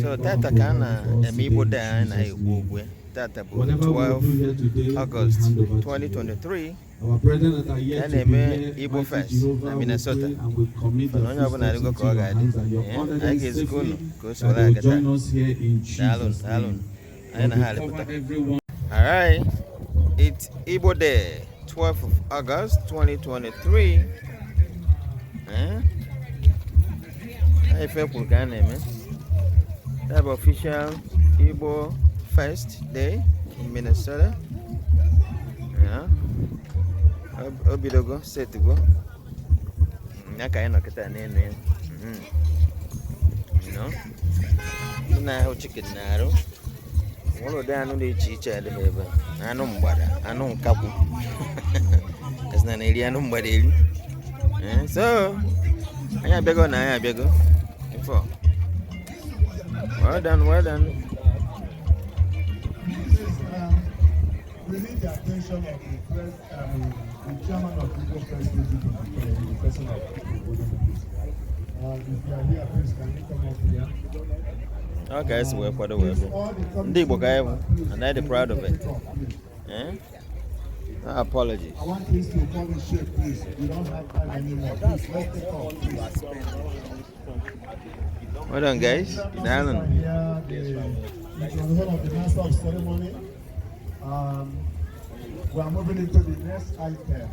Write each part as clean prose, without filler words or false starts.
So Tata Kana Igbo Day na Igbo Tata 12 August 2023. Our brethren that are yet to be here, Igbo Fest in Minnesota. And we commit the festivities into your hands and your honor them safely, that they will join us here in Jesus' name. Alright, it's Igbo Day, 12th of August 2023. I feel we can name it. That official Igbo Fest Day in Minnesota. Yeah. Obidogo, set to go. Nakaino kita nene. You know? Na ho chicken naro. Wolo da anu de chicha de bebe. Anu mbada, anu nkabu. Kasna na iri anu mbada iri. So, anya bego na anya bego. Info. Well done, well done. We need the attention of the press, the chairman of the Igbo Festival, the person of Igbo. If you are here, please can you come up here? Okay, so we're quite aware. Igbo guy, and I'm proud of it. Apologies. I want things to come in shape, please. We don't have time anymore. Please, let's take off, please. Well done, guys. Down. Here, the head of the master of ceremony. We are moving into the next item.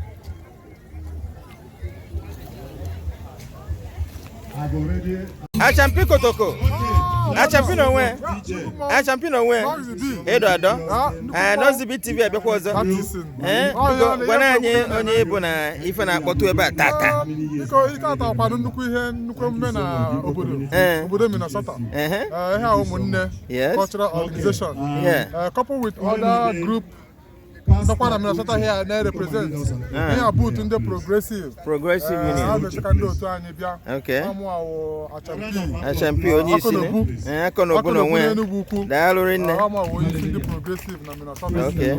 I've already. Achampi Kotoko. Achampi no way. Achampi no way. Edo ado. NoxyB TV because gwana onye ebo na ife na akpọtụ ebe a tata. Biko ike ata kwado nnukwu mme na obodo Minnesota. Ihe a Umunne cultural organization. Coupled with other group Minnesota here they represent. They are both in the progressive union. Okay. Achampi onye isi ne. Akonobu no nwe. Daalụ rinne. The progressive na Minnesota. Okay.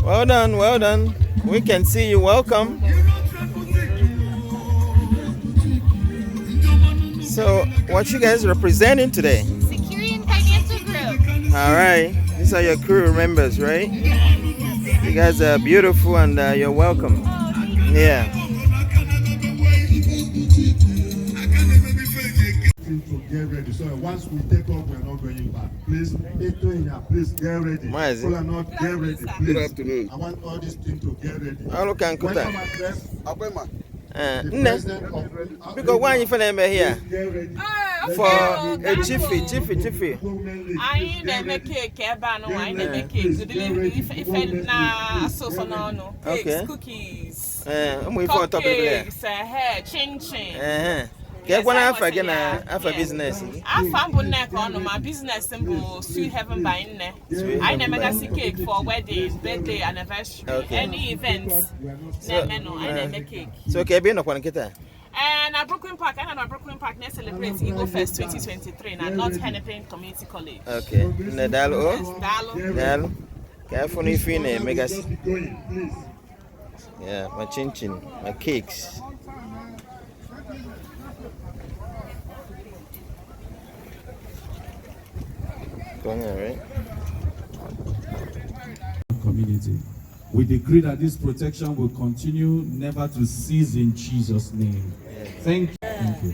Well done, well done. We can see you. Welcome. So, what you guys representing today? Security and Financial Group. All right. These are your crew members, right? You guys are beautiful and you're welcome. Yeah. To get ready. So once we take off, we're not going back. Please, please get ready. People are not get ready. Please. Good afternoon. I want all these things to get ready. Because why you finna be here? For a chiefy. I never cake, I never cake. The delivery if na so no. Cakes, cookies. Cupcakes, chin. Get one after business. My business symbol Sweet Heaven by Inne. I never got cake for wedding, birthday, anniversary, any events. I never cake. So be no kita. And at Brooklyn Park, next celebrates Igbo Fest 2023 and North Hennepin Community College. Okay. Dalo. Careful if you name megas. Yeah, my chin, my cakes. Going on, right? Community. We decree that this protection will continue, never to cease in Jesus' name. Thank you. Thank you.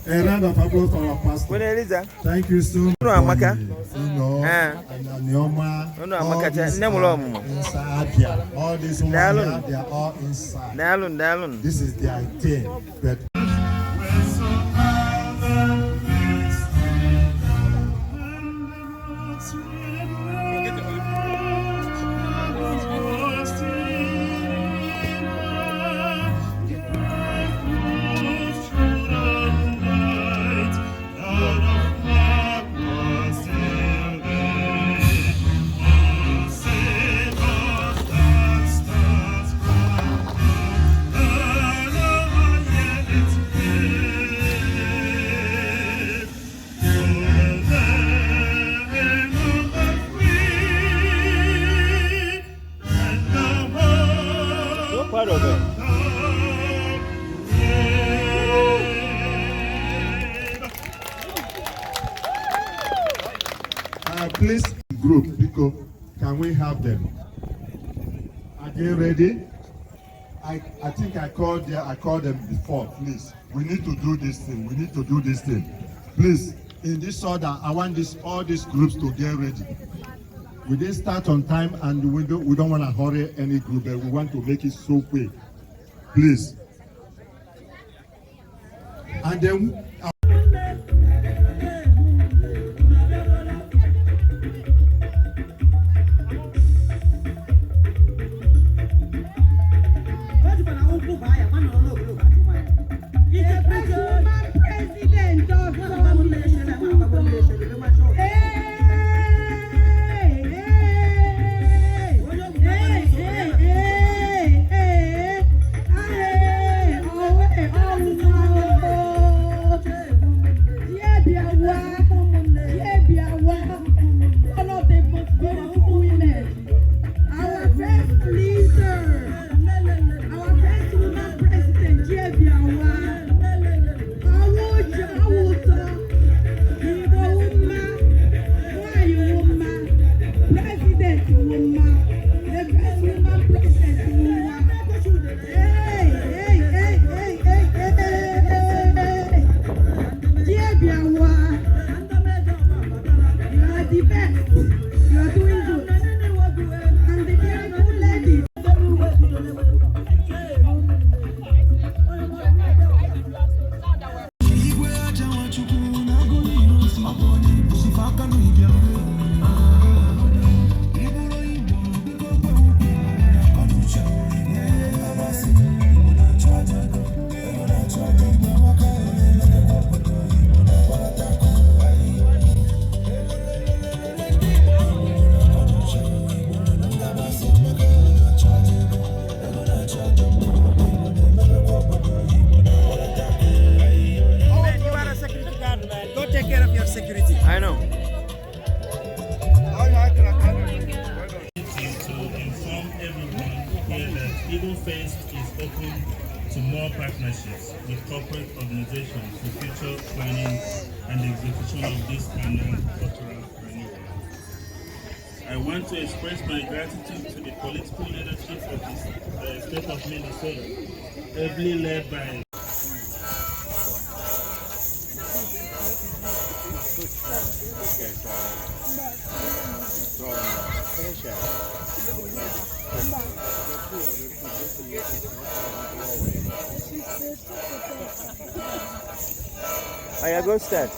A round of applause for our pastor. Thank you so much. All these women, they are all inside. This is their thing. Please, group, because can we have them? Are they ready? I think I called them before. Please, we need to do this thing. We need to do this thing. Please, in this order, I want all these groups to get ready. We didn't start on time, and we don't want to hurry any group, but we want to make it so quick. Please. And then. Igbo Fest is open to more partnerships with corporate organizations for future planning and execution of this annual cultural renewal. I want to express my gratitude to the political leadership of the state of Minnesota, heavily led by I go start.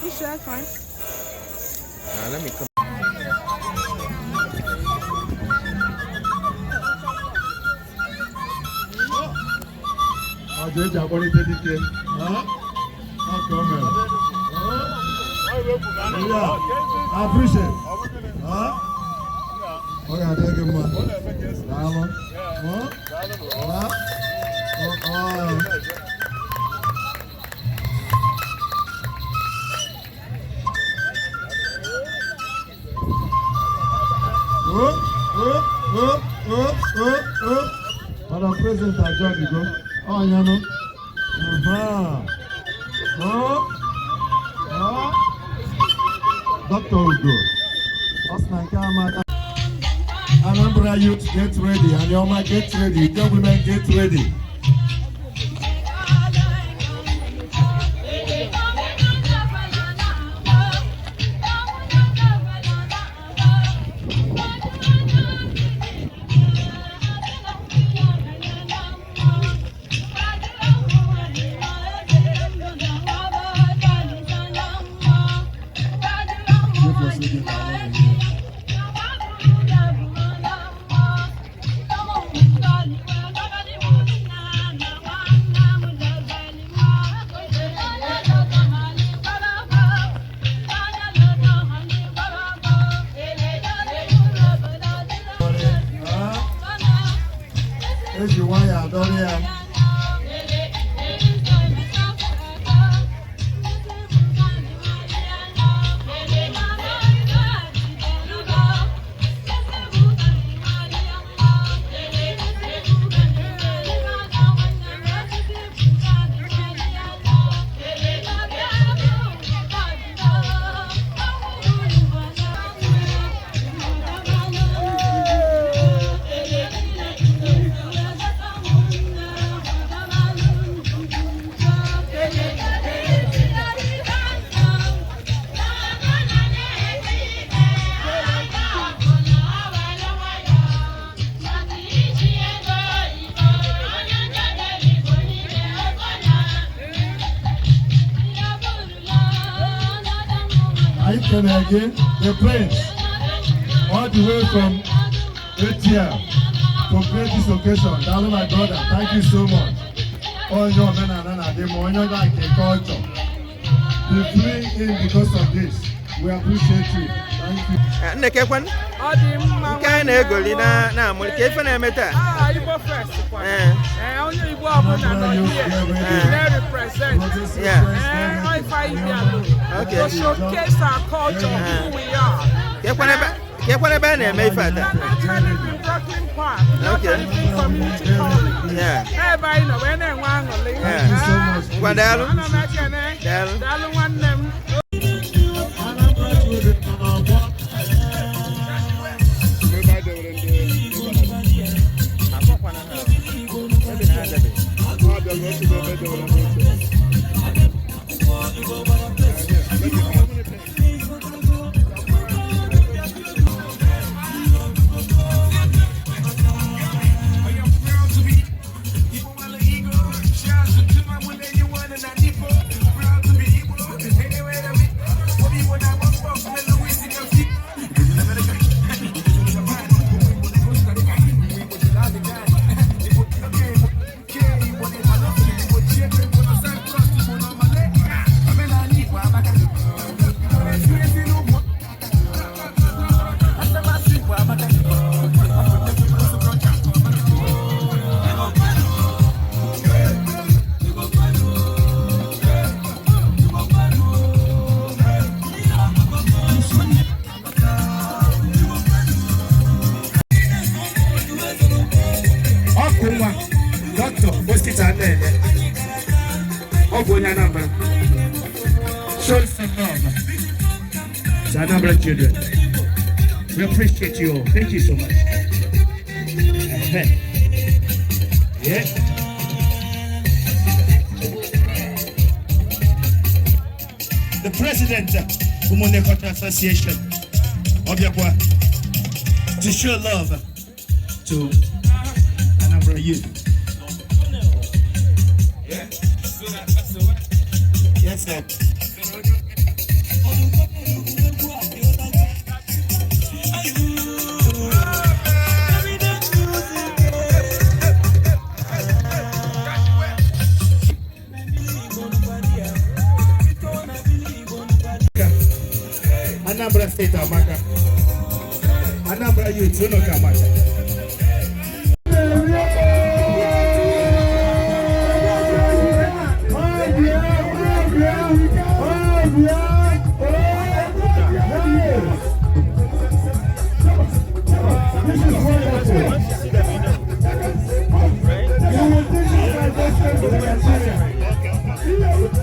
You sure that's fine? Let me come. I appreciate. Okay, I'll take him one. Madam President, I join you go. Oh, you know. Dr. Ugo. Anambra youth, get ready. Anyoma, get ready. Young women, get ready. I can again the prince all the way from ATL to create this occasion. Darling, my brother, thank you so much. All your men and the more like a culture. Be free in because of this. We appreciate you. Thank you. Nekekwan? Kind of go na Mulke na meta. Igbo Festival. Only Igbo abuna here. Represent. Yeah. Okay. To showcase our culture, who we are. Kekwan ba na me fata. Okay. Community college. Yeah. Everybody know when they want to live. Yeah. Guadalu. Dalu one them. Show some love to Anambra children. We appreciate you all. Thank you so much. Yeah. The president of Umunne Cultural Association of Yakwa to show love to Anambra youth. Yes, sir. Anambra State Amaka. Anambra youth, you know Kamaka.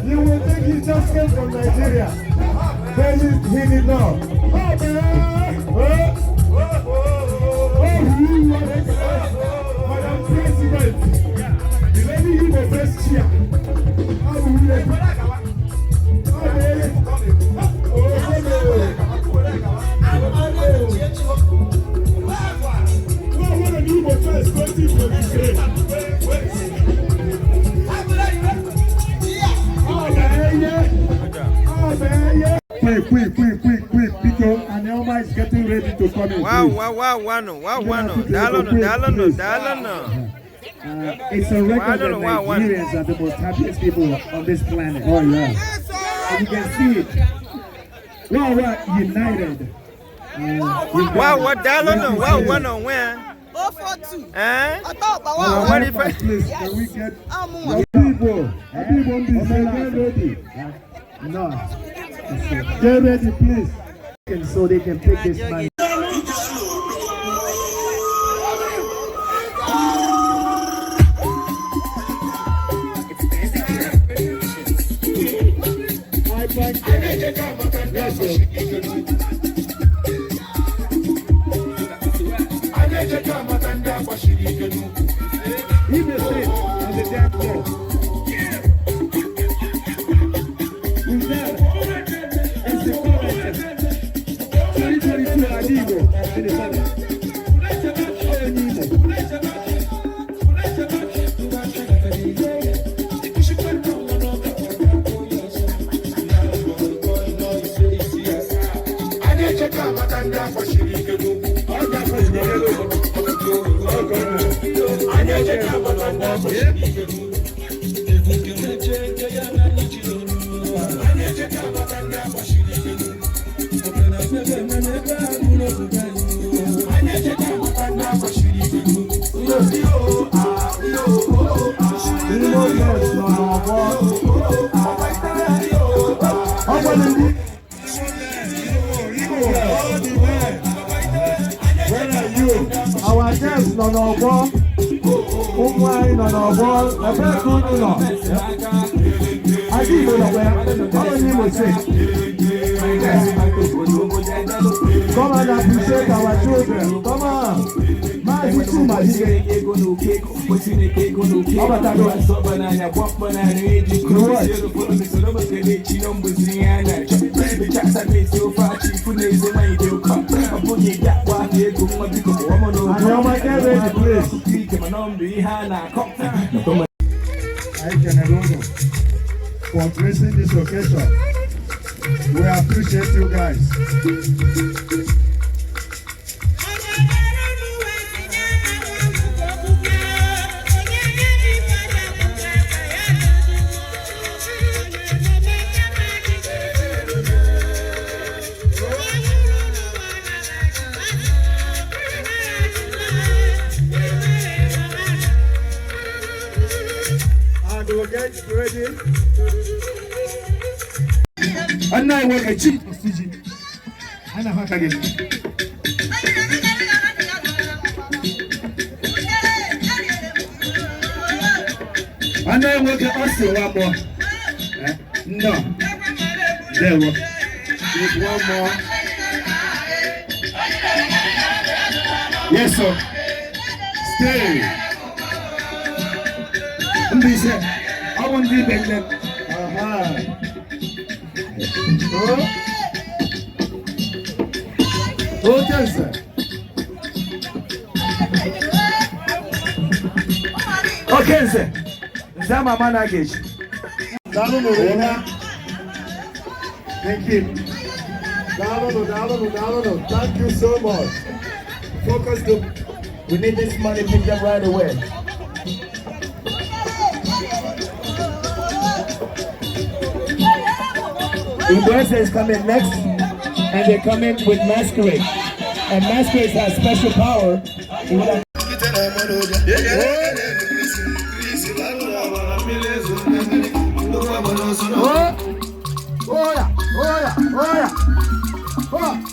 You will think he just came from Nigeria. But he did not. Madam President, the lady Igbo Fest chair. Quick, because Nkeonyema is getting ready to come in. It's a record that Nigerians are the most happiest people on this planet. Oh yeah. And you can see it. We're united. What if can we get people? Everyone be ready. No. Get ready, please. And so they can take this money. Our guests no no more. Umunne no no more. The best one no. IGBO no where? How many will say? Come and appreciate our children. Come on. Man, we too much. For gracing this occasion. We appreciate you guys. And we'll get ready. And now I work a cheap oxygen. And I have again. And now I work a also one more. No. There work. There's one more. Yes, sir. Stay. And they said, I want to be better. Okay, sir. Okay, sir. Is that my management? Thank you. Thank you so much. Focus the. We need this money picked up right away. Igbo is coming next, and they're coming with Masquerades. And Masquerades has special power.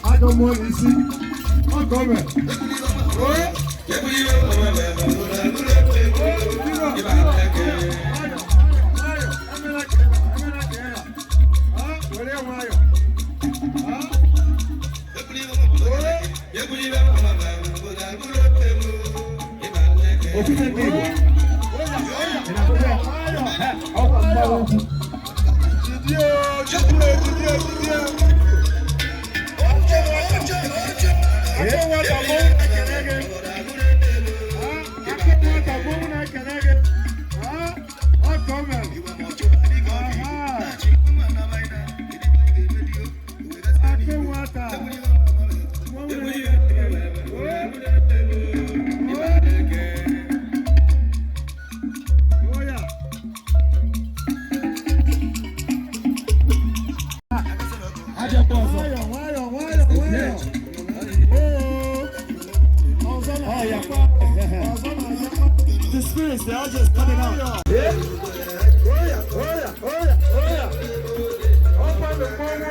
I don't want to see. I'm coming. The spirits, they're all just coming out. Yeah? Open the phone.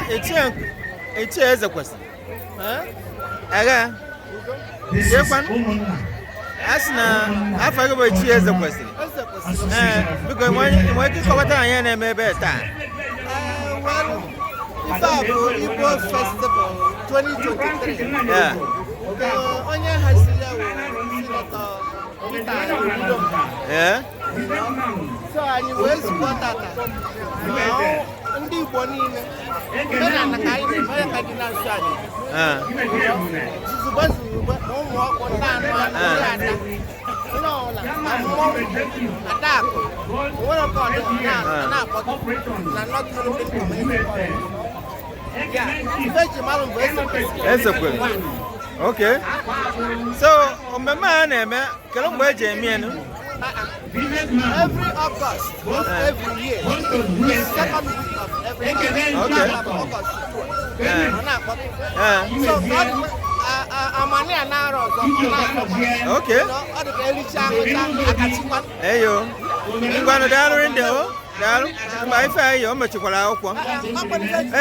Echi eze kwesịrị. Aga. Yekwan. Asina afọ gị bụ echi eze kwesịrị. Biko enwe ike ịkọwata anyị na-eme ebe taa. Ife a bụ Igbo Festival 2023. Yeah. Onye haziri ya wụ Senator Yeah. So anyị wee zukọ tata ndị Igbo niile omenala ka anyị na-eme ka dị na nso anyị zuzugbe zuzugbe na ụmụ ọkpụ ndị anụ anụ ndị ada onye ọbụla ma mmọnwụ adakụ onwere ọka ọdịnala na-akpọtụ na North European Community. Ife ji mara mbụ Ezekwesịrị. Okay. So mmemme a na-eme kedu mgbe eji eme enu? Every August of every year, the second week of every year, August. So amani anaro ọzọ. Okay. Ọ dị ka ericha akachikwa. Eyo. Ngwanụ daalụ ndị o. Daalụ. Ma ife anyị o mechikwara akwụkwọ.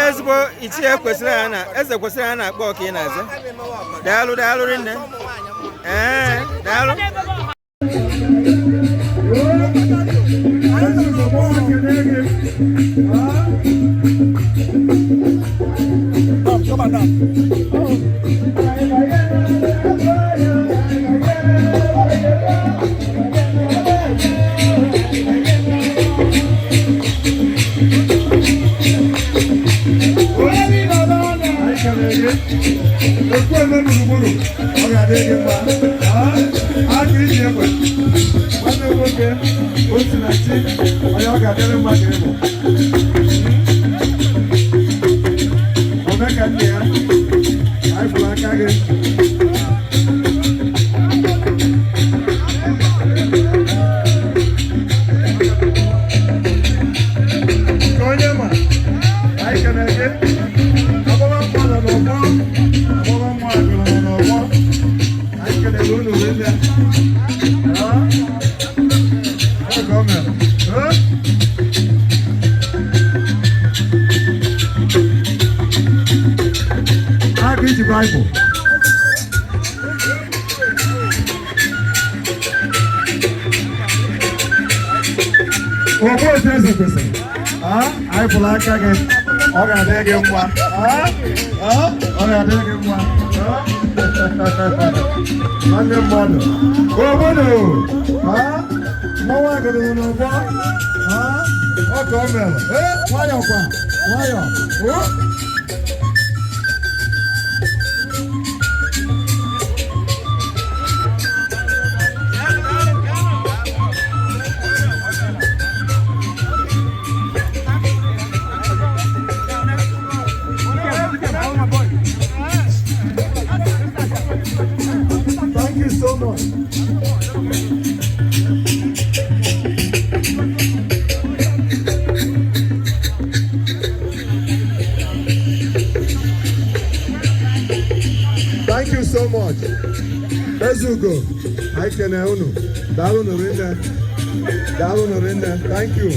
Ezigbo ichie kwesịrị na eze kwesịrị na akpọ ka ị na-aza. Daalụ nne. Daalụ. Come on down. Bible. What is the person? I feel like I get. Okay, there you go. Okay, there you go. I'm your mother. Oh, no. No one can do no more. Oh, come on. Why? Thank you so much. Thank you so much. Let's go. I can own. Down Rinda. Thank you.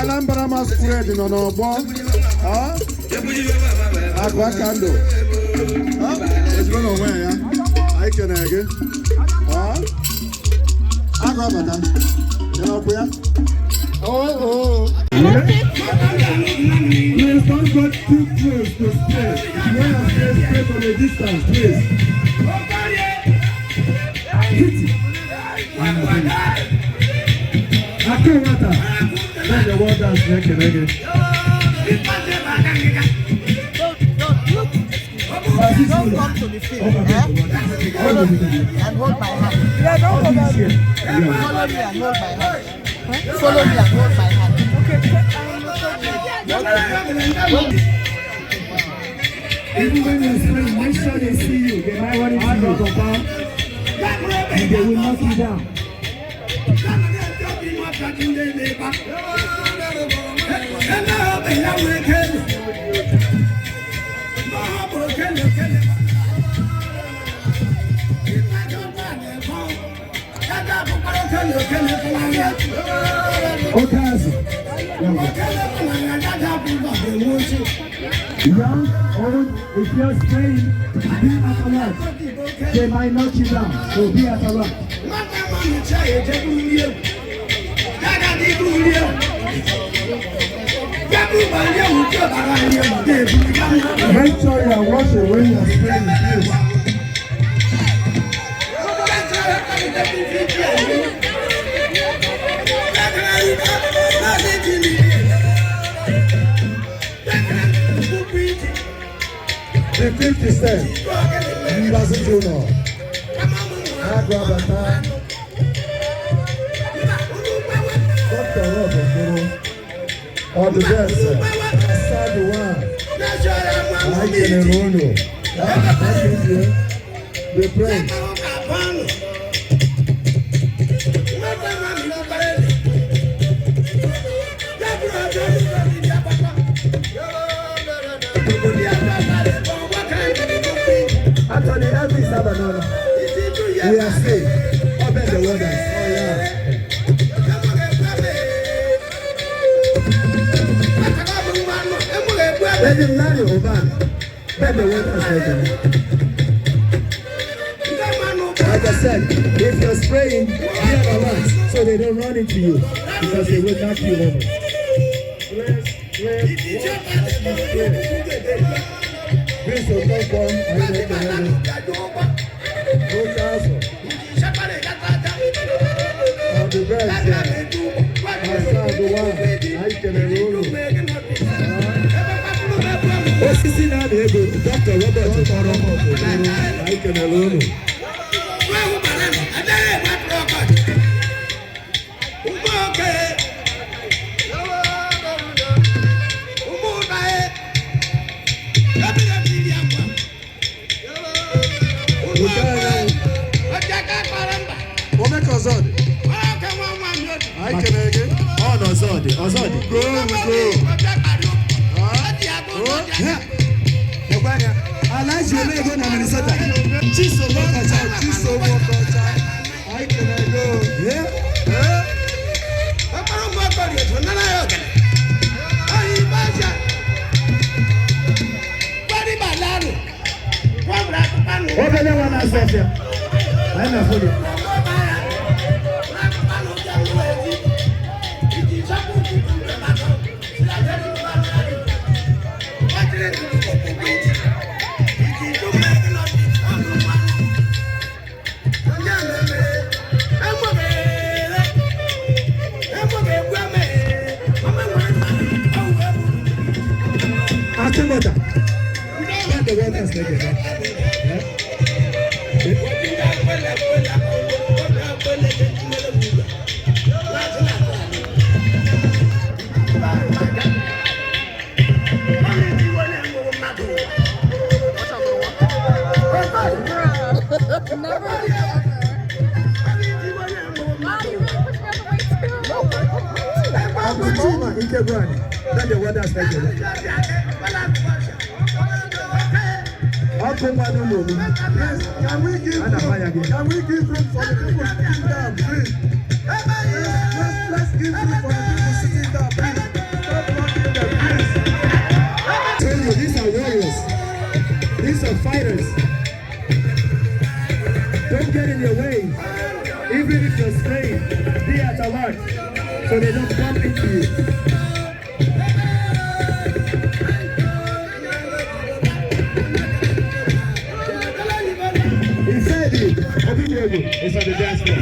Anambra Masquerades no no bon. Agwa kando. It's gonna wear ya. I can again. Agwa bata. Hello kuya. Oh. Please don't go too close to space. You want to stay straight on the distance, please. Akomata. Let the world dance naked again. Don't come to the field. Follow me and hold my hand. Yeah, don't go back. Follow me and hold my hand. Follow me and hold my hand. Okay. Even when you spend, make sure they see you. They might want to see you. And they will knock you down. Young, old, if you're spraying, be at alert. They might knock you down, so be at alert. Make sure you are washing when you are spraying, please. All the best, sir. Asad one. Nkeonyema. The prince. Anthony, every Sabbath, we are safe. Open the waters. Oh, yeah. Let him marry Oban. Let the waters open. Like I said, if you're spraying, be alert so they don't run into you because they will knock you over. Please don't come. I don't know. No castle. On the best, Asad one. Nkeonyema. Osisi na ego Dr. Robert Okoro Nkeonyema. Can we give room for the people sitting down, please? Let's give room for the people sitting down, please. Stop blocking them, please. Tell you, these are warriors. These are fighters. Don't get in their way. Even if you're staying, be at alert so they don't bump into you. It's on the dance floor.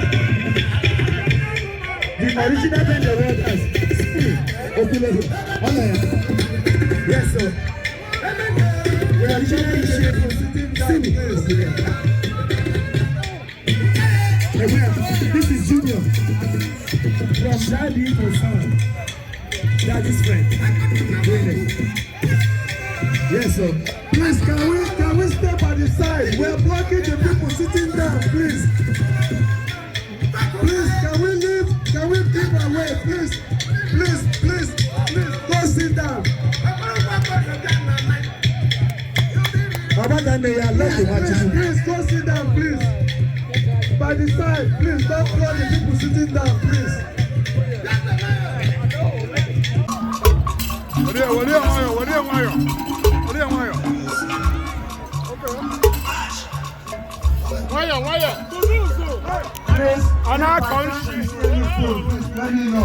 The original band the world has OKORO. Yes, sir. The original this is Junior from Daddy to Son. Daddy's friend. Yes, sir. Please, can we step at the side? We're blocking the people sitting down, please. Please, can we leave? Can we keep away, please? Please, go sit down. Please, go sit down, please. By the side, please, don't block the people sitting down, please. Wire. On our country, let me know.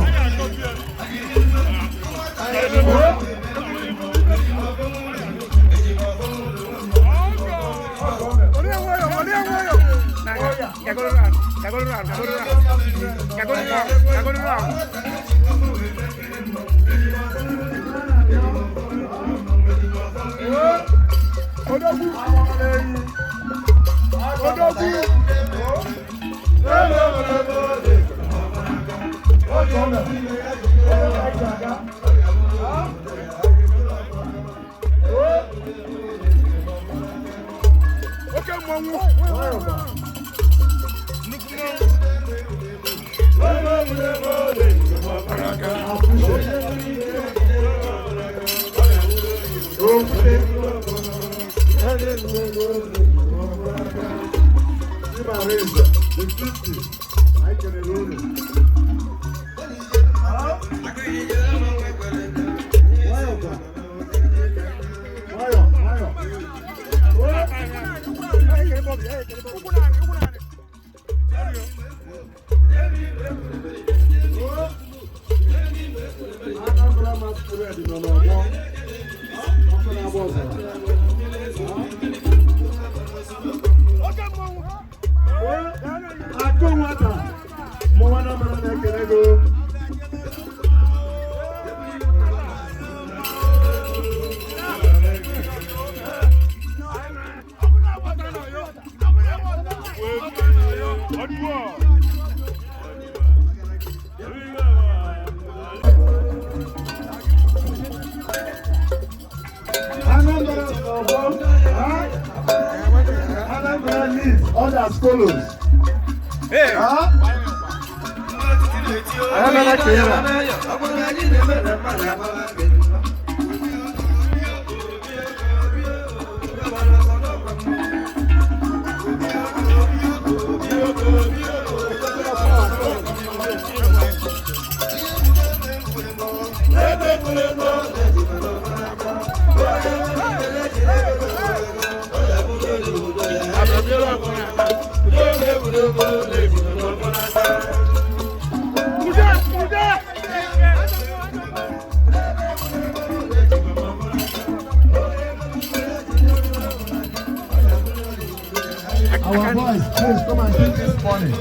Our boys, please come and take this money.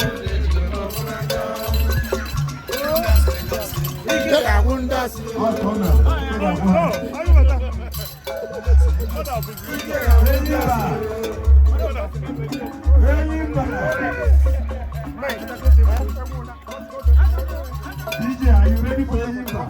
DJ, are you ready for your himba?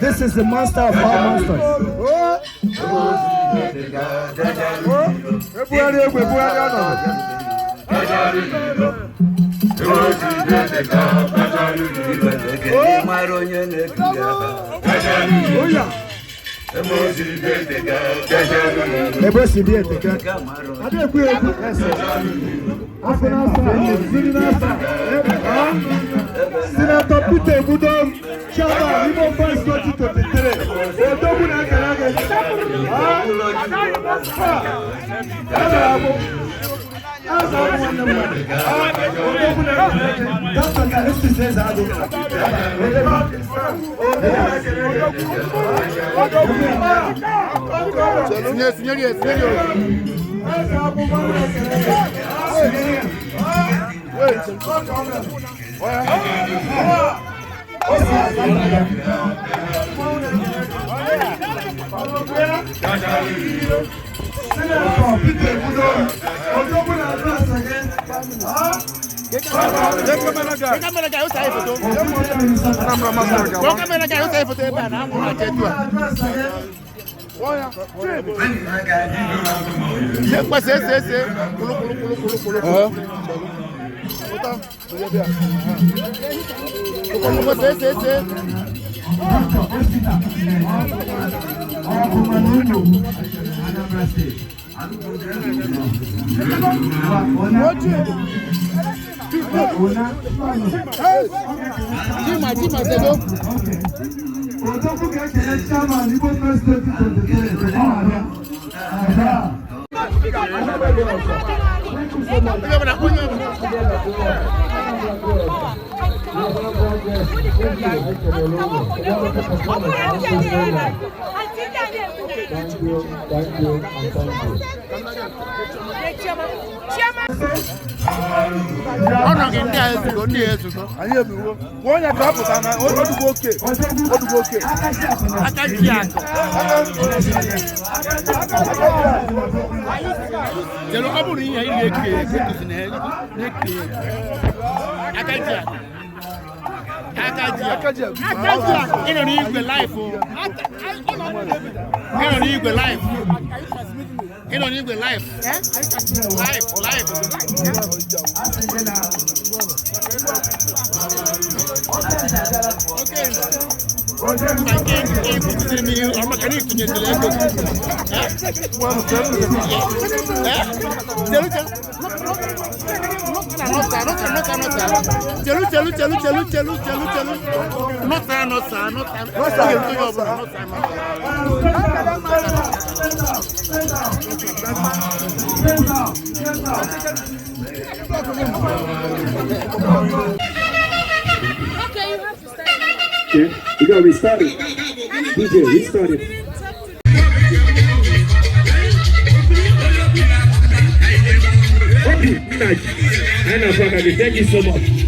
This is the master of all masters. Senator Peter Budom, Chairman, Igbo Fest Okay, we gotta restart it. DJ, restart it. Okay, thank you so much.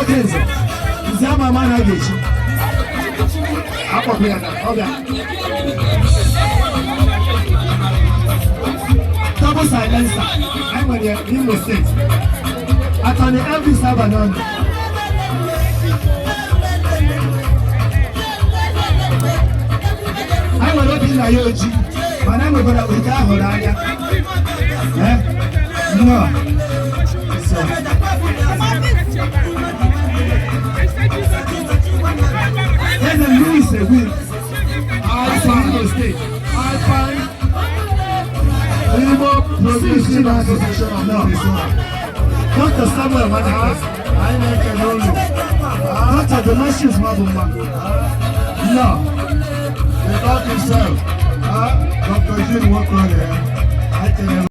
Okay, sir. Is that my man again? Up here now. Okay. Double silencer. I'm on the Imo State. Attorney Elvis Sabanon. I'm a lobby in Ayoji. But I'm going to go down Horaya. No. So. a win. I find the state. I find Igbo Provincial Association of Minnesota. Dr. Samuel Manakas, I make a role. Dr. Delicious Mabuma. No. The God himself. Dr. Jim Walker. I tell you.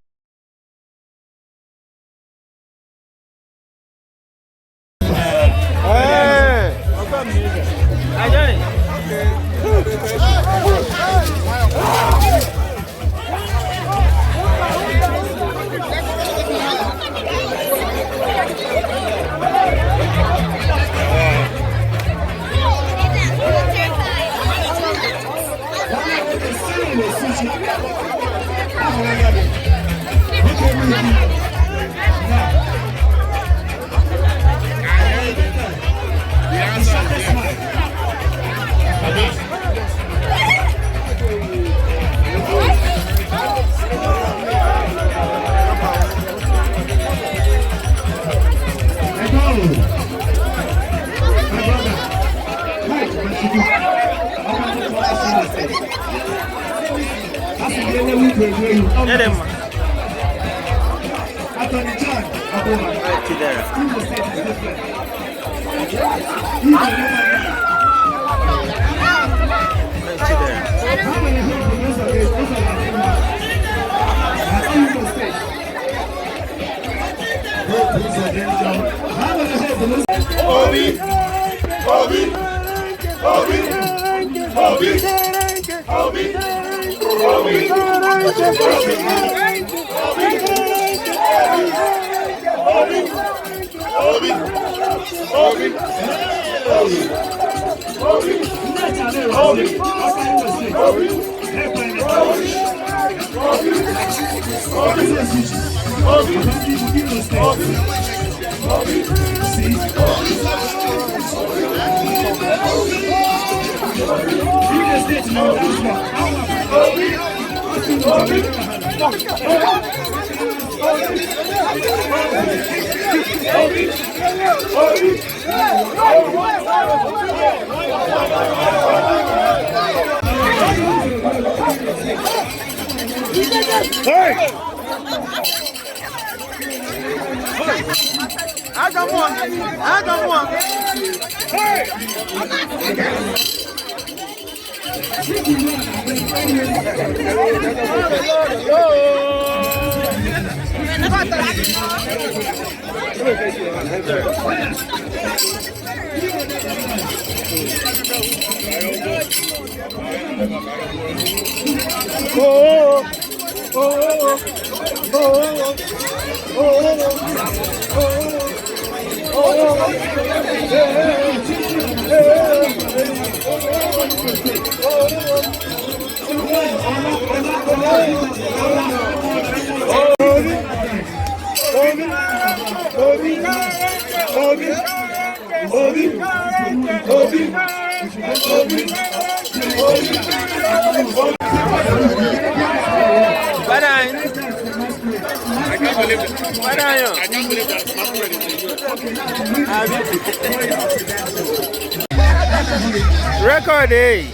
Record day.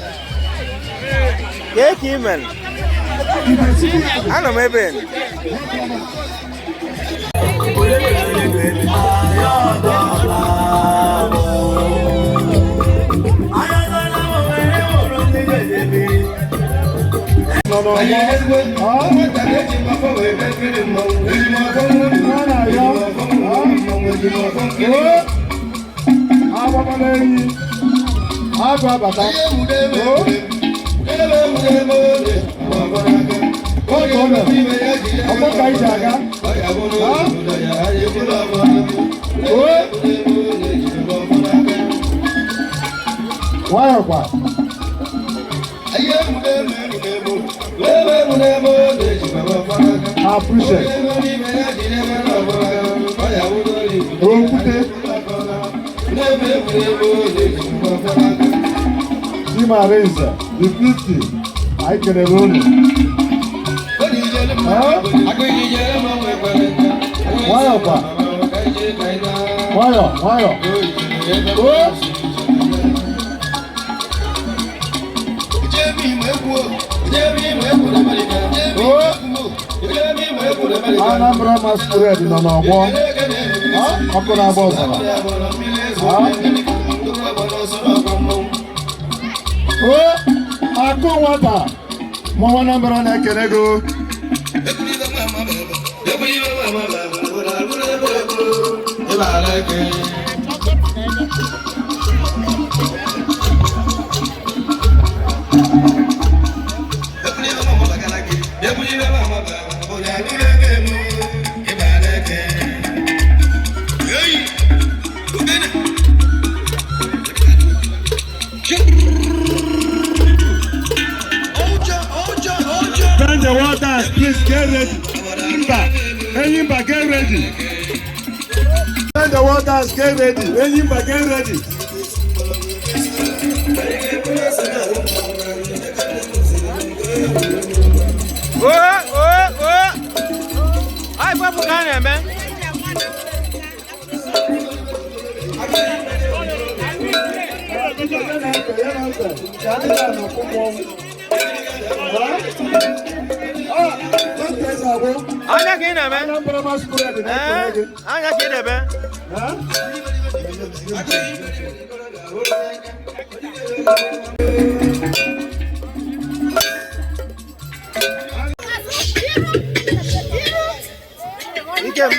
Cake man. I know maybe. I appreciate Marisa, the 50, I can run it. Why? Anambra Masquerades nọ n'ọgbọ. Ọkụ na-agba ọzara. Akụ nwata. Mmanwụ Anambra na-ekele gị. Bend the waters, please get ready. Enyimba, get ready. Bend the waters, get ready. Enyimba, get ready. Hi, Papa Ghana, man. Anya kina man. Anya kina man. Ikem.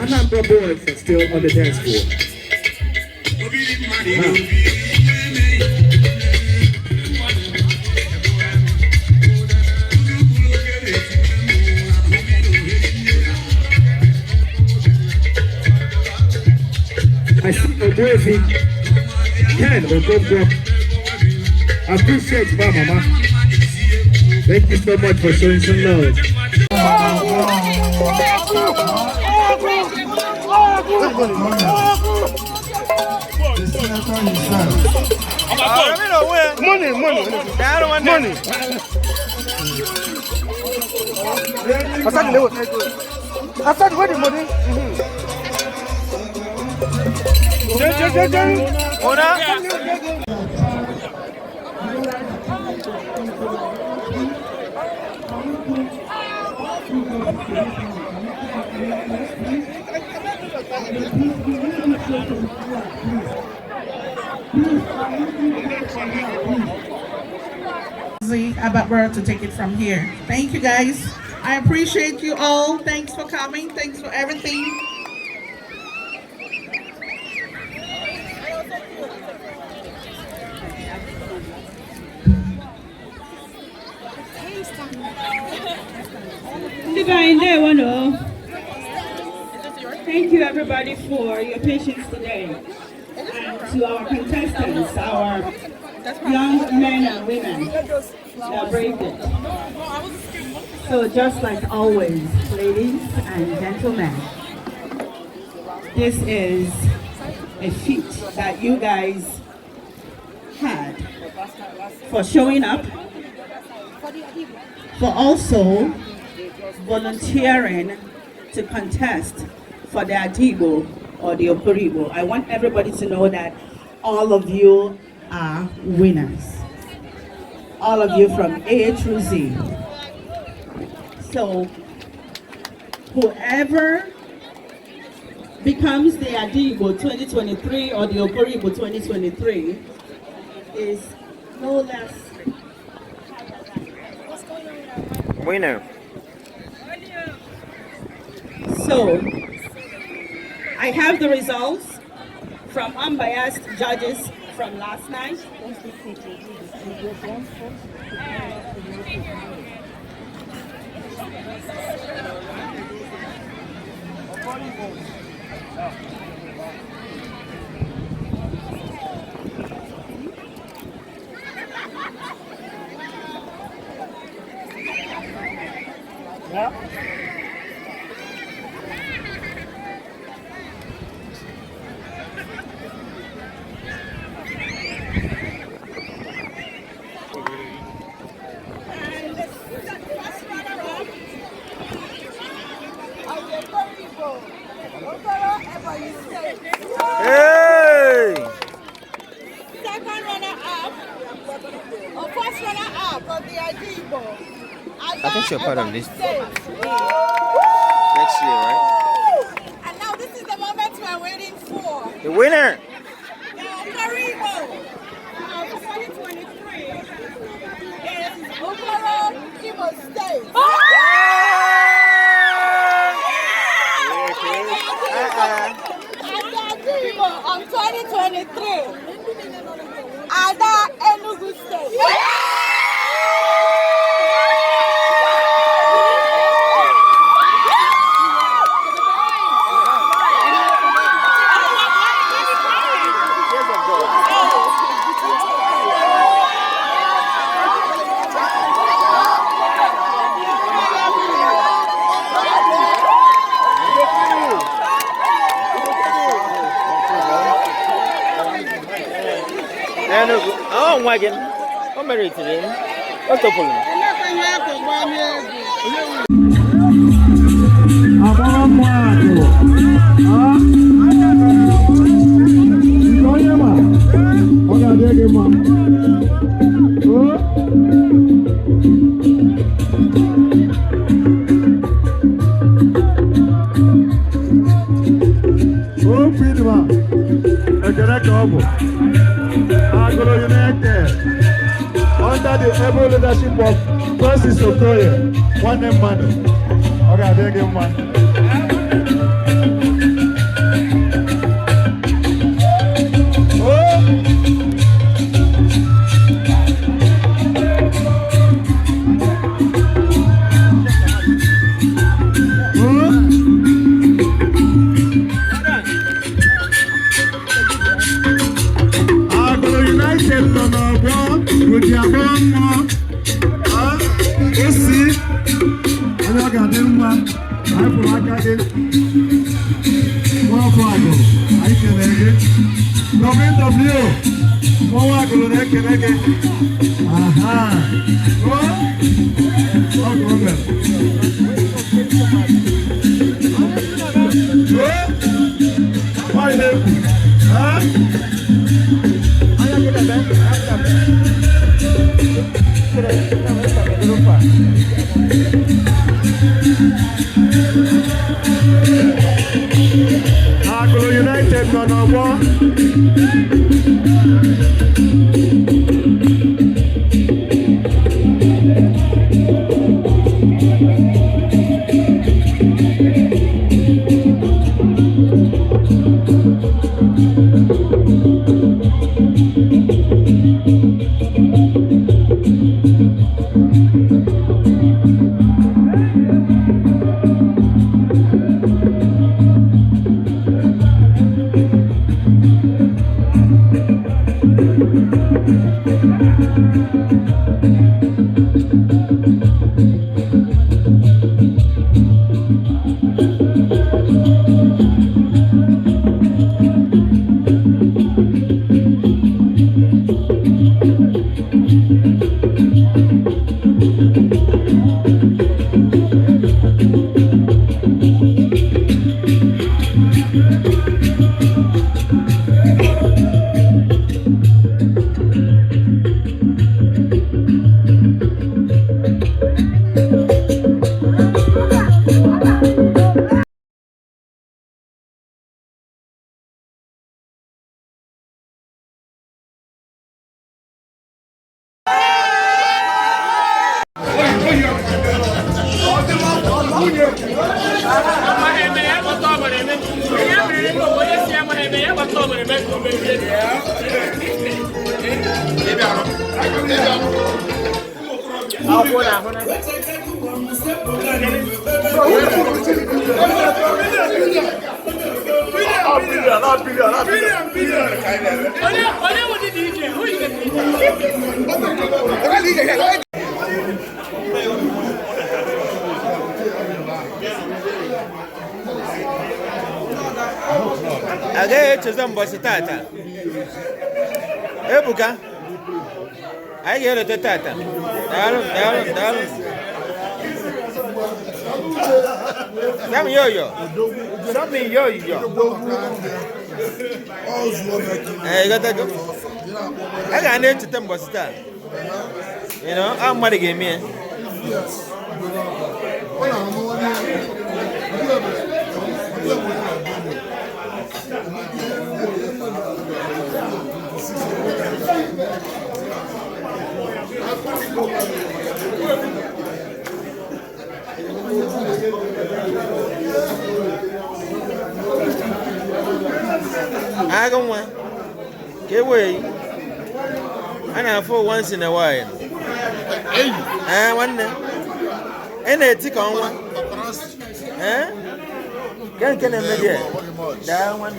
Anambra boys are still on the dance floor. I see a worthy Ken Okonkwo. I appreciate my mama. Thank you so much for showing some love. Money. I said, where the money? About to take it from here. Thank you guys. I appreciate you all. Thanks for coming. Thanks for everything. Thank you everybody for your patience today. And to our contestants, our young men and women that braved it. So just like always, ladies and gentlemen, this is a feat that you guys had for showing up, for also volunteering to contest for the IGBO or the OKORO. I want everybody to know that all of you are winners. All of you from A through Z. So whoever becomes the IGBO 2023 or the OKORO 2023 is no less winner. So I have the results from unbiased judges from last night. Hey! Second runner-up, or first runner-up of the IGBO. I think you're part of this Next year, right? And now this is the moment we're waiting for. The winner! The OKORO of 2023 is OKORO IGBO State. IGBO of 2023, Ada Enugu State. Oh, wagon. I'm married to them. What's up, Pauline? Nkeonyema. Oga adịghị mma. Pidma. Ekele ka ọ bụ. Agụrụ United. Under the able leadership of Francis Okoye, nwanne mmadụ. Ọ ga-adịghị mma. United nọ n'ọgbọ. Again, to some bossitata. Ebuka, I get a tata. Down. Some yo-yo. I got that. I got an to them bossita. You know, I'm what again, me. I don't want. Get away. And I for once in a while. I wonder. And I take on one. Eh? Can I make it? Down one.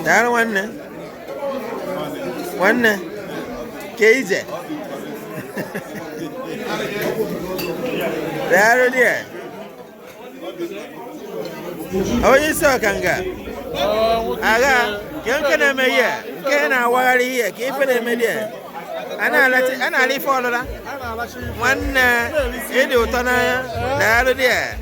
Down one. One. Cage. There it is. Oh, you saw Kanga. Aga, can I make it? Can I worry here? Keep it in media. And I leave all of that. One, you turn there it is.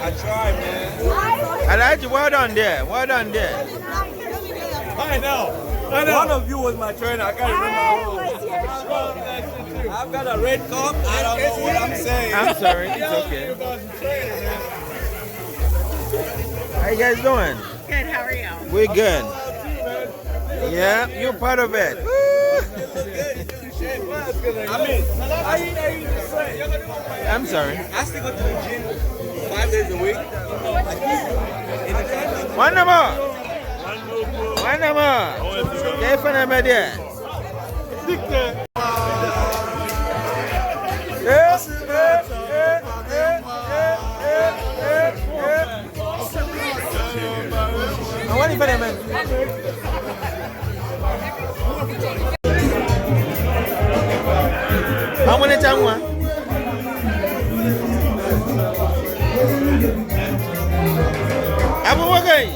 I tried, man. I like you. Well done there. Well done there. I know. One of you was my trainer. I can't remember. I've got a red cup. I don't know what I'm saying. I'm sorry. It's okay. How you guys doing? Good. How are you? We're good. Yeah, you're part of it. I mean, I'm sorry. I still go to the gym 5 days a week. One more. Definitely, my dear. I want to put him in. How many times? I'm working.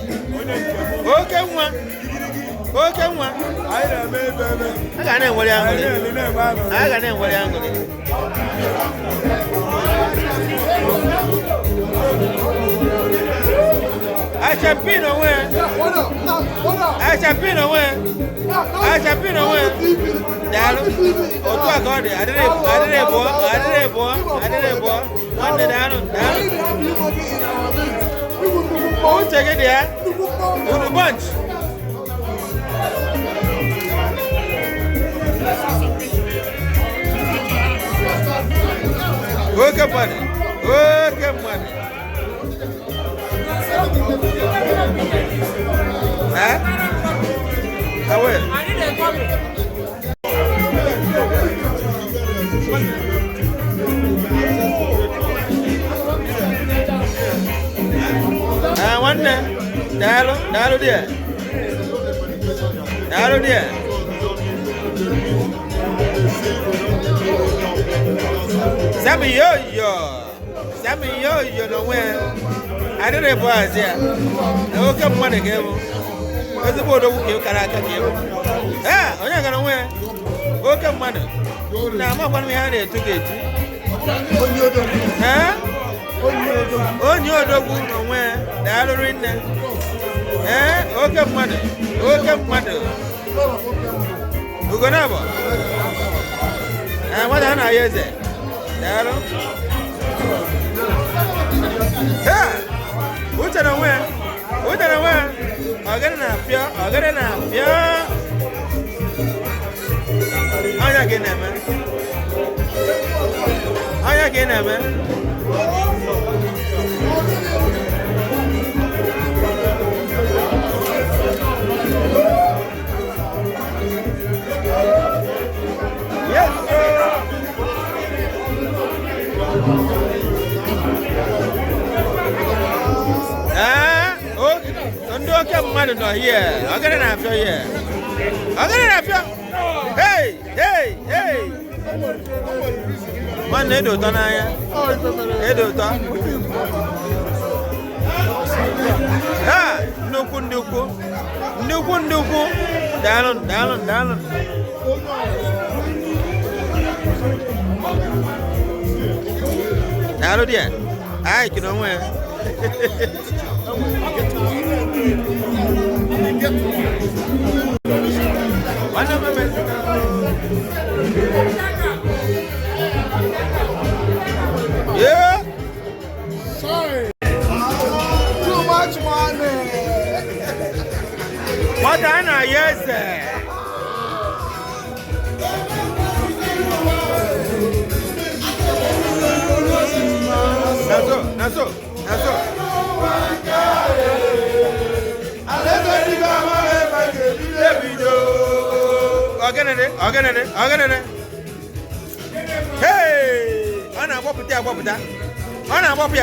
Okay, one. I got name what I'm I got name what I'm I shall be nowhere. I shall be nowhere. I shall be nowhere. Oh, God, I didn't one day down. Who's taking there? To the bunch. Work money. Huh? I will. I need a copy. One Dalu there. Sammy yo, no way. I don't know why there. No come one again. What's the board of you character game? Ah, I'm not gonna wear. Welcome, man. Now, I'm going to have it to get. Huh? On your dog, where the other in there. Eh? Welcome, mother. Who gonna have? And what I use it? What's an aware? I got an appear. Anya gị na-eme? Anya gị na-eme? Yes, ndị oke mmadụ nọ here. Ọ gịnị na-afịọ here? Ọ gịnị na-afịọ? Hey, hey, hey! Nwanne edo ụtọ n'anya. Edo ụtọ. Ha! Nnukwu ndị ukwu. Nnukwu ndị ukwu. Daalụ, daalụ, daalụ. Daalụ dia. Ai, kino onwe ya. Yeah. Sorry. Too much money. What I know, yes, sir. That's all. Again. Hey! Ana agbapụta. Ana agbapụ.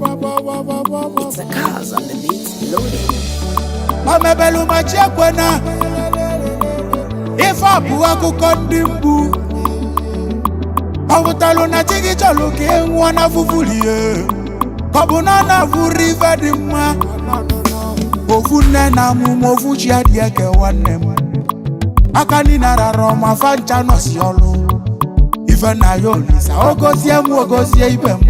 It's the cars on the beat loading. Mamebelu machekwena Ifa buwa kukondimbu Awutalu na chigi cholu kiengwa na fufulie Kabuna na furiva dimma Ofune na mumofu chiadieke wanem Akani na raroma fancha no siolo Ife na yolisa ogosie mu ogosie ibem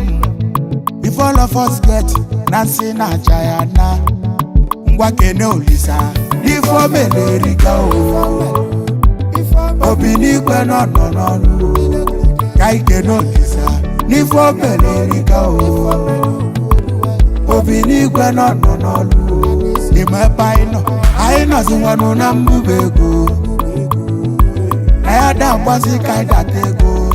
If all of us get Nancy na Jayana Ngwa kene olisa Ifo melerika o Obinikwe no Kai kene olisa Nifo melerika o Obinikwe no Imepa ino Aino zingwanu na mbubego Ayada mwazi kaidatego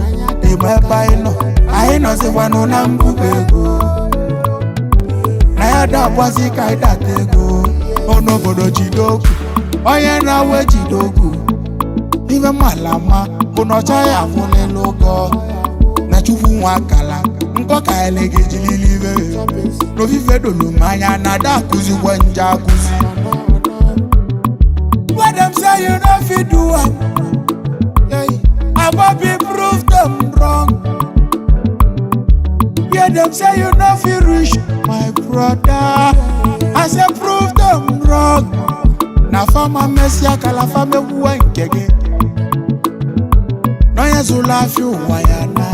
Imepa ino Aino zingwanu na mbubego Ayada mwazi kaidatego Onobodo jidoku Oye nawe jidoku Ive malama Unocha ya fune logo Na chufu wakala Mkoka elege jililive No vive dolu manya Nada kuzi wanja kuzi What them say you know fi do Ababi prove them wrong Yeah them say you know fi rich My brother I say prove them Akoma mesia kalafa mebuwa nkege Noya zulafi wayana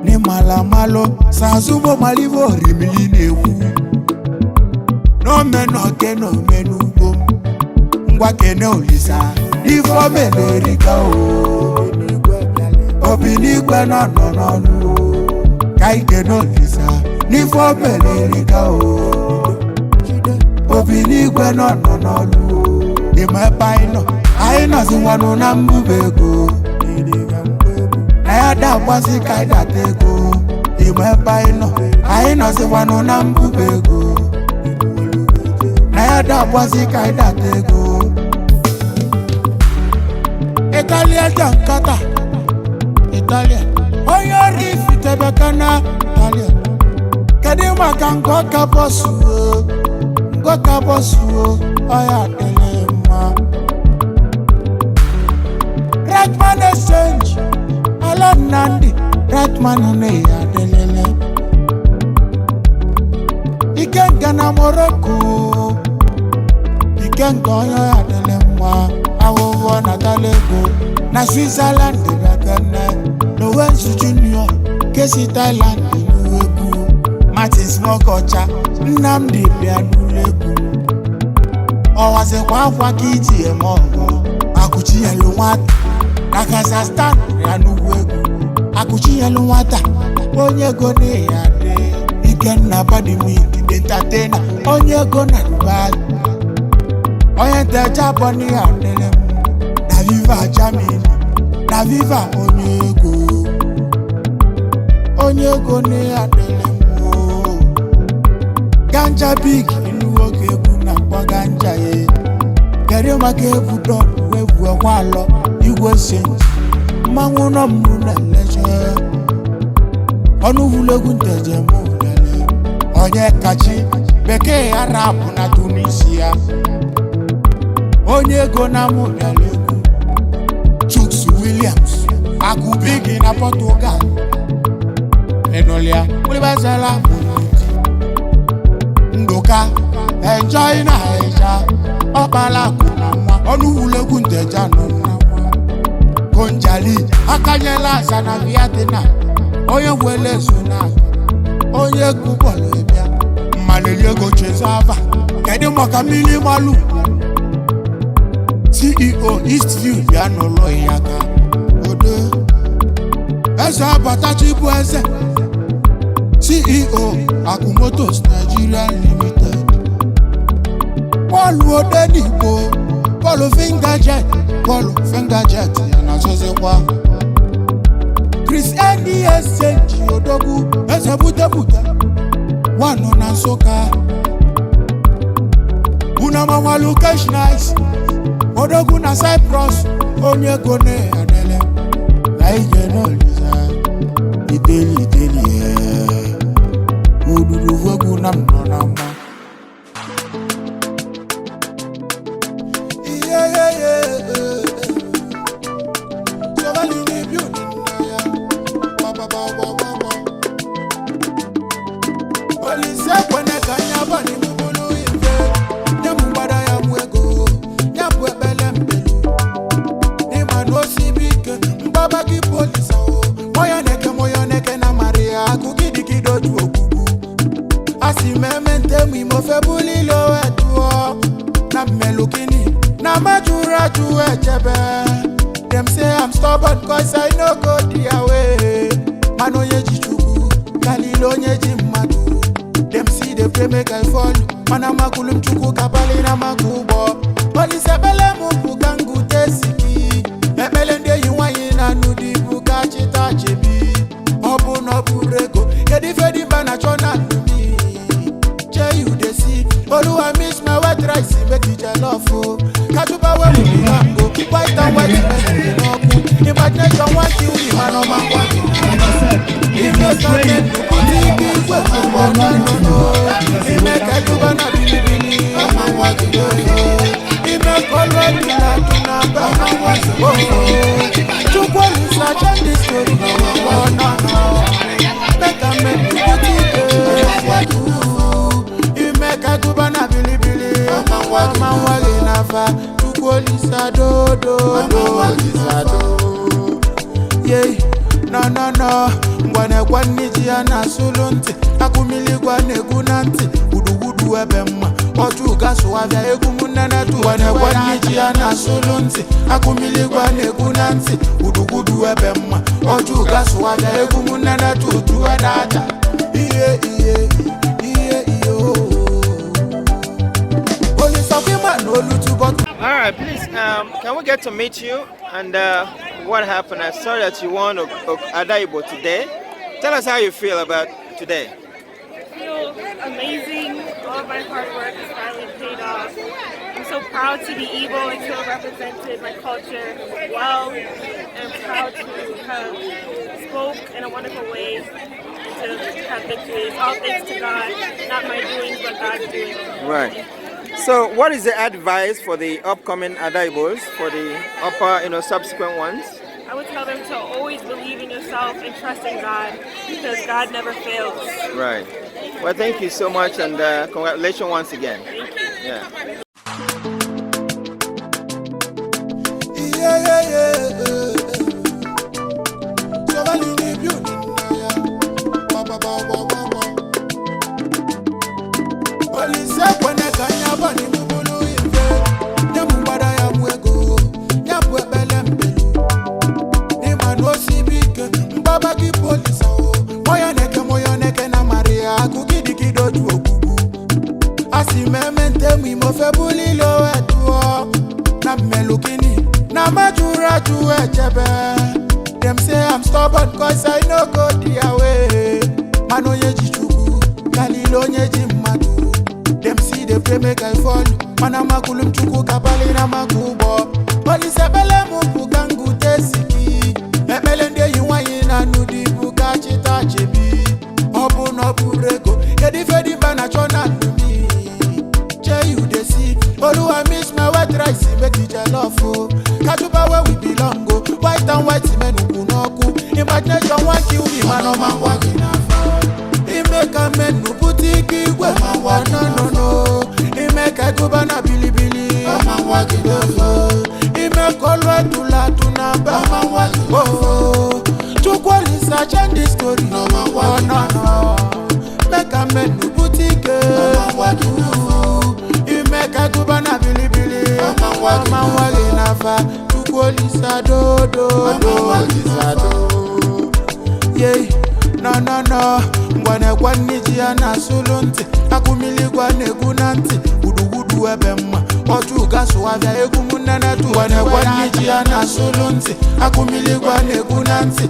Ni malamalo Sazubo malivo rimili newu No meno keno menu bom Ngwa kene olisa Ifo melerika o Obinigwe no no no no Kai kene olisa Nifo melerika o Obinigwe no no no no Ima paino Aina ziwano na mbubego Ayada wasi kaida tego Ima paino Aina ziwano na mbubego Ayada wasi kaida tego Italia jankata Italia Oyo rifi tebekana Italia Kadima kango kabosu Ngo kabosu Oya telema Ratman exchange Alon Nandi Ratman ne ya delele Ikenga na Morocco Ikenga oyo ya delema Awowo na Galego Na Switzerland Bakane Lowensu Junior Kesi Thailand Nuweku Martins Mokocha Nnamdi Bianuleku Owaze kwa kiti emongo Akuchi yelo nwata Na Kazakhstan ya Nuweku Akuchi yelo nwata Onye go ne ya de Ikenna Badimik Entertainer Onye go na Dubai Onye te Japan ya delem Na viva Germany Na viva Onye go ne ya delem Ganja big inu oge egwu na kwa ganja ye Gere maka egwu dọp wevu ekwalo Igwe senji Mmanwụ nọ mụ na leje Ọnụ vulegwu nteje mụ lele Onye kachi Bekee Arab na Tunisia Onye ego na mụ lele Chuks Williams Akubigi na Portugal Enolia Ulibazala Ndoka Enjoy na eja Opala kuna mwa Onu ulegwu nteja no na mwa Konjali Akanyela sana viatina Onye wele suna Onye kubole bia Malele go chezava Kedi mwaka mili malu CEO Eastview bia no lo yaka Ode Eza batachi bu eze CEO Akumotos Nigeria Limited Paul Odenigbo Paul Fingerjet Yana Zozekwa Chris NDI Odogu Eze Bute Wano na Soka Unama Walu Cash Nice Odogu na Cyprus Onye Gone Adele Laije no Liza Iteli Ududu vogu na mnonama Sovali ni biuni naya Polisi kwene kanyaba ni mubulu ife Nyambada ya mwego Nyambwe bele mbelu Ni manosi bike Mbaba ki polisa o Moyo neke na Maria Kukidi kidoju okubu Asi memente mwimo febuli lo etuo Na melukini Na majura ju echebe Them say I'm stubborn cause I no go the way Mano yeji chuku Kalilo nyeji madu Them see the play make I fall Mana makulu mchuku kapali na makubo Poli sebele mupu kangu tesiki Emele nde yuwanyi na nudi buka chita chebi Obu no burego Yedi fedi bana chona numi Che you de see Olu I miss my white rice make it jelofo Kachuba we mu mango White and white make no ku Imagination want you the man of my body If you're talking to put it big way no He make a juba na bili He make all right to la tuna Chukwa lisa change the story no Make a make you put it He make a juba na bili Mama wali nafa Tukwolisa do do do. Yeah, no. Mwane kwa niji anasulunti. Akumili kwa negunanti. Udu ebemma. Otu gaso wavya egumunene tu. Mwane kwa niji anasulunti. Akumili kwa negunanti. Udu ebemma. Otu gaso wavya egumunene tu. Tuwe data. Iye. All right, please, can we get to meet you and what happened? I saw that you won Ada IGBO today. Tell us how you feel about today. I feel amazing. All of my hard work has finally paid off. I'm so proud to be Igbo and to have represented my culture well, and proud to have spoke in a wonderful way and to have victories. All thanks to God, not my doings, but God's doing. Right. So, what is the advice for the upcoming Ada IGBOs, for the upper, subsequent ones? I would tell them to always believe in yourself and trust in God, because God never fails. Right. Well, thank you so much, and congratulations once again. Thank you. Yeah. Them say I'm stubborn cause I no go their way. Mano yeji chuku, kalilo nyeji madu. Them see the play make I fall. Mana makulum chuku kabali na makubo. Poli sebele mubu kangu tesiki. Emelende yuwa yina nudi buka chita chebi. Obu no burego, yedi fedi bana chona lumi. Che you de see, Olu I miss my white rice make it jelofo. Kajuba where we belong go. White and white men who no. Imagination one kill me, man on my walking. He make a man who put it where my walk. No. He make a go bana billy. I'm walking over. He make all right to la to number. I'm walking over. To qualify change the story. No. Make a man who put it I'm walking over. He make a go bana billy. I'm walking over. Tukwolisa do. Yeah, no. Mwane kwa niji anasulunti. Akumili kwa negunanti. Udu ebemma. Otu gaso wavya egumunene tu. Mwane kwa niji anasulunti. Akumili kwa negunanti.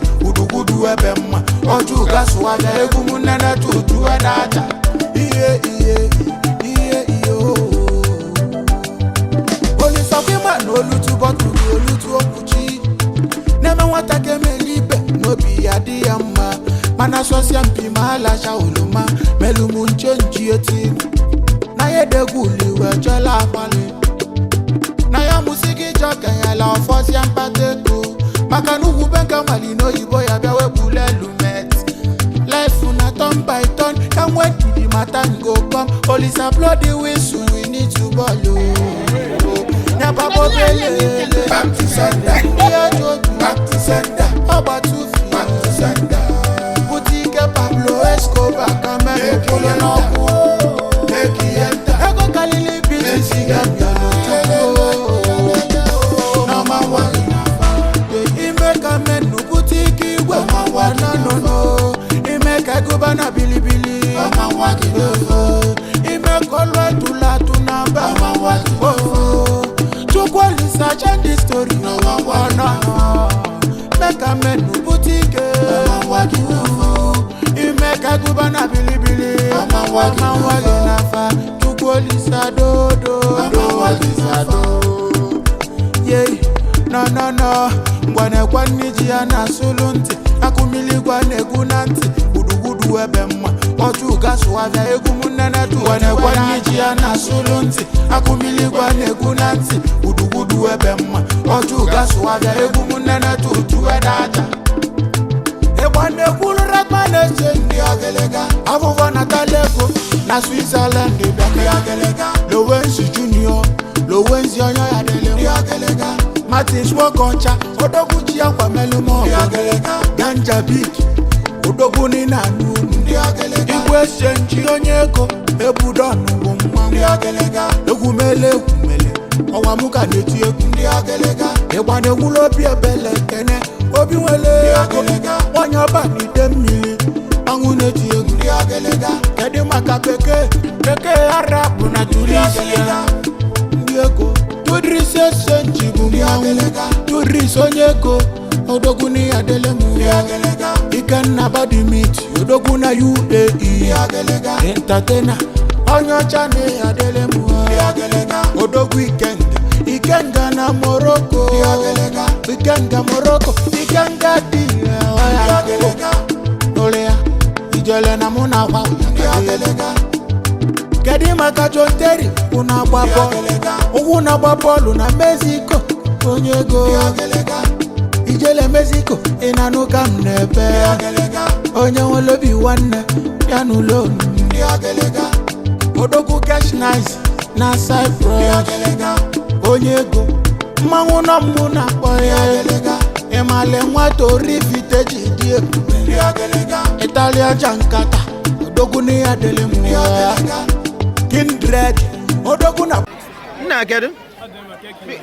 Udu ebemma. Otu gaso wavya egumunene tu. Tuwe data. Iye. Oli sakima no lutu botu lutu okuchi. Neme watake melibe no bi adiyama. Mana sosia mpi mahala shauluma. Melumu nchenji eti. Na yede guli wechela pale. Na ya musiki joke ya la ofosia mpateko. Maka nugu benka malino ibo ya bewe bule lumet. Life una turn by turn. Can't wait to the matter and go come. Police applaud the whistle, we need to follow. Back to sender. Back to sender. About 2 feet. Back to sender. Boutique Pablo Escobar. Come and pull it up. Make it enter. Ego Kalili busy. Number one. He make a man no boutique. No. He make a go bana billy. I'm walking over. He make all right to la to number. I'm walking over. Tukwolisa change the story. No. Make a man no boutique. I'm walking over. He make a go bana billy. I'm walking over. Tukwolisa do. Yeah, no. Mwane kwa niji anasulunti. Akumili kwa negunanti. Udu ebemma. Otu gaso wavya egumunene tu. Mwane kwa niji anasulunti. Akumili kwa negunanti. Udu ebemma. Otu gaso wavya egumunene tu. Tuwe data. Ebwane kulu rakmane chendi agelega. Avuva natalego. Na Switzerland de beke agelega. Lowensi Junior. Lowensi onyo ya dele. Martins Wokoncha, Odoguchi Aquamelumo, Ganja Beat, Odoguni Nanu, Igbo Senchi Onyeko, Ebudon, Egumele, Owamuka Neti, Ewane Wulobi Bele, Kene, Obiwele, Wanyaba Nidemi, Anguneti, Kedimaka Peke, Arabu Naturisia, Diego. Tudrise senchi bumiagelega Tudrise onyeko Odoguni adelemu Ikenna body meat Odoguna UAE Entertainer Onyochane adelemu Odogu Ikenga na Morocco Ikenga Morocco Ikenga dia Olea Ijele na munawa Kedima kachonteri una bapolu na Mexico onyego ijele Mexico inanuka mnepe onye wolobi wanne yanulo Odogu cash nice na Cyprus onyego mmanwu na muna boye emale nwato rifiteji die Italia jankata Odogu ni adelemu Kindred, Odoguna. Na kedu?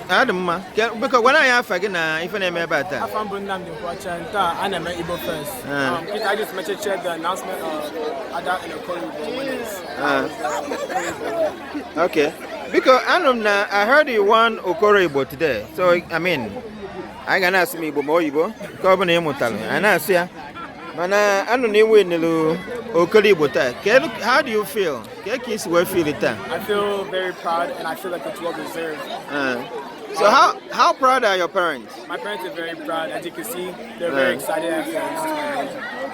Adamma. Because when I have again, if I may better. I found Brunam the Pageant and I'm Igbo Fest. I just mentioned the announcement of Ada IGBO winners. Okay. Because I heard you won OKORO ADA today. So I mean, I can ask me Igbo, Carbon Emotalo, and I say, Mana, I don't know when you OKORO ADA. How do you feel? I feel very proud and I feel like it's well deserved. So how proud are your parents? My parents are very proud. As you can see, they're very excited after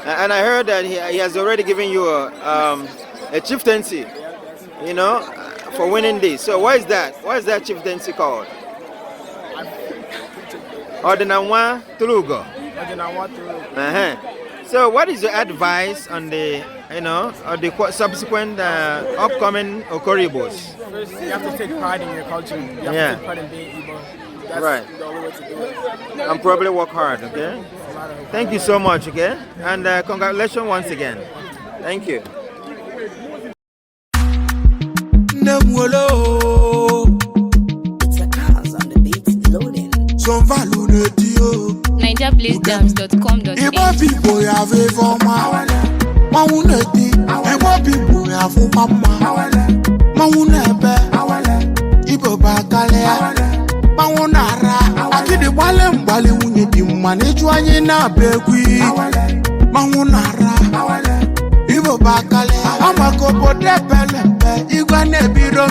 and I heard that he has already given you a chieftaincy, you know, for winning this. So what is that? What is that chieftaincy called? Ordinawa Tulugo. So what is your advice on the, you know, the subsequent upcoming OKORO ADAs? First, you have to take pride in your culture. You have to take pride in being Igbo. That's the only way to do it. And probably work hard, okay? Thank you so much, okay? And congratulations once again. Thank you. Igbo people have a forma. Mawuneti, Igbo people have a mama. Mawunebe, Igbo bakale, Mawunara. Akidi wale mbali unyedi maniju anye na begwi. Mawunara, Igbo bakale. Amakopo depele, Igwa nebiro.